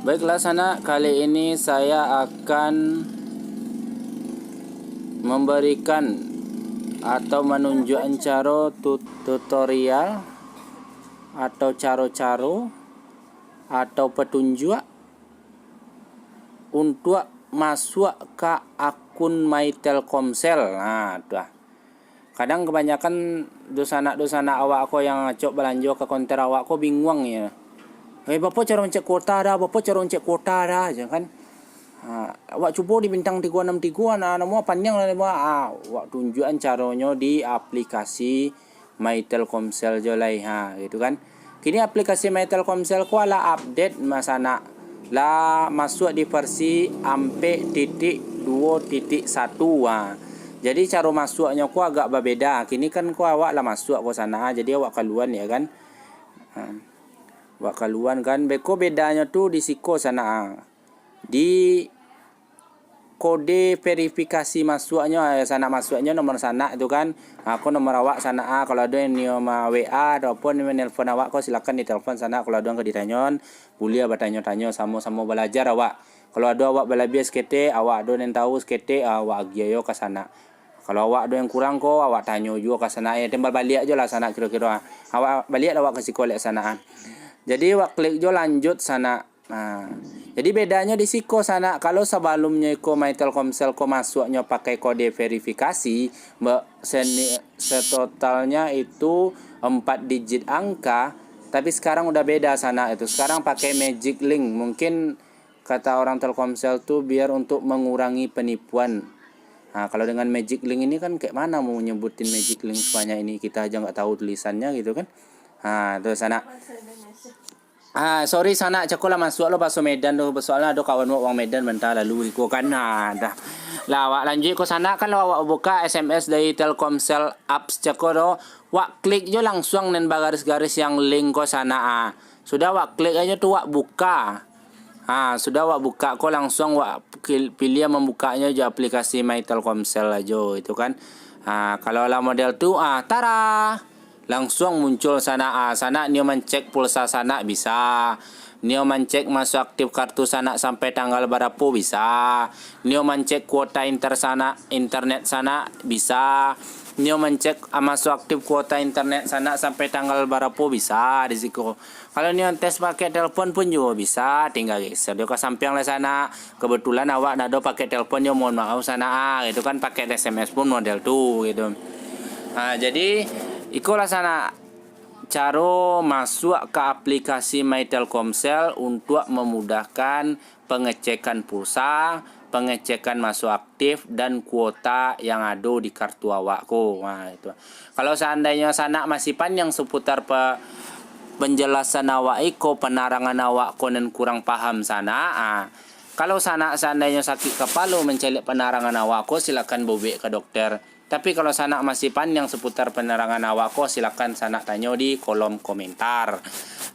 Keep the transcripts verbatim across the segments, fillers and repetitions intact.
Baiklah sanak, kali ini saya akan memberikan atau manunjuakan caro tu-, tutorial atau caro-caro atau petunjuk untuak masuak ka akun My Telkomsel. Nah, tu ah. Kadang kabanyakan dunsanak-dunsanak awak ko yang acok balanjo ka konter awak ko binguang nyo. "Eh, bapo caro mancek kuota dah? Bapo caro mancek kuota dah?" jar kan. Ha, awak cubo di bintang tigo anam tigo, nah, namo panjang lah, namo, ah, awak tunjuakan caronyo di aplikasi My Telkomsel jo lai, ha, gitu kan. Kini aplikasi My Telkomsel ko lah update, ma sanak. Lah masuak di versi ampek titik duo titik satu, ha. Jadi caro masuaknyo ko agak babeda. Kini kan ko awak lah masuak ko sanak, ha. Jadi awak kaluan ya kan. Ha. Awak kaluan kan. Beko bedanyo tu di siko sanak, ha. Di kode verifikasi masuaknyo, eh, sanak masuaknyo nomor sanak tu kan. Ha, ko nomor awak sanak, ah, kalau ado yang nio ma-W A ataupun nio nelpon awak ko, silakan ditelpon sanak kalau ado yang ka ditanyoan. Buliah batanyo-tanyo, samo-samo balajar awak. Kalau ado awak balabiah saketek, awak ado nan tahu saketek, ah, awak agiah yo ka sanak. Kalau awak ado yang kurang ko, awak tanyo juo ka sanak, eh, timbal baliak jo lah sanak kiro-kiro, ah. Awak baliak lah awak ka siko lek sanak, ah. Jadi awak klik jo lanjut sanak. Nah, jadi bedanyo di siko sanak, kalau sabalumnyo iko My Telkomsel ko masuaknyo pakai kode verifikasi, ba-, seni-, setotalnya itu empat digit angka, tapi sekarang udah beda sanak itu. Sekarang pakai magic link. Mungkin kata orang Telkomsel tu biar untuk mengurangi penipuan. Nah, kalau dengan magic link ini kan kayak mana mau nyebutin magic link sebanyak ini, kita aja nggak tahu tulisannya gitu kan. Nah, tu sanak. Ah, sorry sanak, cako lah masuak lo baso Medan tu, soalnyo ado kawan wak urang Medan banta lalu iko kan. Nah, dah. Lah, awak lanjuik ko sanak kan, awak buka S M S dari Telkomsel apps cako tu, wak klik jo langsuang nan bagaris-garis yang link ko sanak, ah. Sudah wak klik aja tu wak buka. Ha, sudah wak buka ko langsuang wak kil-, piliah mambukaknyo jo aplikasi My Telkomsel ajo itu kan. Ha, kalau lah model tu, ah, tara! Langsuang muncul sanak, ah, sanak nio mancek pulsa sanak bisa, nio mancek maso aktif kartu sanak sampai tanggal barapo bisa, nio mancek kuota inter sanak, internet sanak bisa, nio mancek, ah, maso aktif kuota internet sanak sampai tanggal barapo bisa di siko. Kalau nio tes pakai telepon pun juo bisa, tingga geser dio ka sampiang lah sanak. Kebetulan awak ndak ado pakai telepon, yo mohon maaf sanak, ah, itu kan pakai S M S pun model tu, gitu. Ah, jadi, ikolah sanak caro masuak ka aplikasi My Telkomsel untuak mamudahkan pangecekan pulsa, pangecekan maso aktif, dan kuota yang ado di kartu awak ko. Ha, itu. Kalau saandainyo sanak masih panjang saputar pa-, panjalasan awak iko, panarangan awak ko nan kurang paham sanak, ha, Kalau sanak saandainyo sakik kapalo mancaliak panarangan awak ko, silakan bobek ka dokter. Tapi kalau sanak masih panjang saputar panarangan awak ko, silakan sanak tanyo di kolom komentar.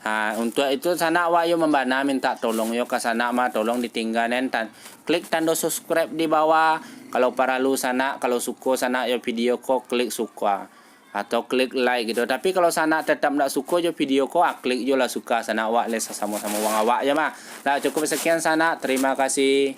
Ha, untuak itu sanak awak yo mambana mintak tolong yo ka sanak mah, tolong ditingga nan tan-, klik tando subscribe di bawah. Kalau paralu sanak, kalau suko sanak yo video ko, klik suka. Atau klik like gitu. Tapi kalau sanak tetap ndak suko jo video ko, ah, klik jo lah suka sanak, awak lai sasamo-samo wang awak jo mah. Lah, cukup sekian sanak. Terima kasih.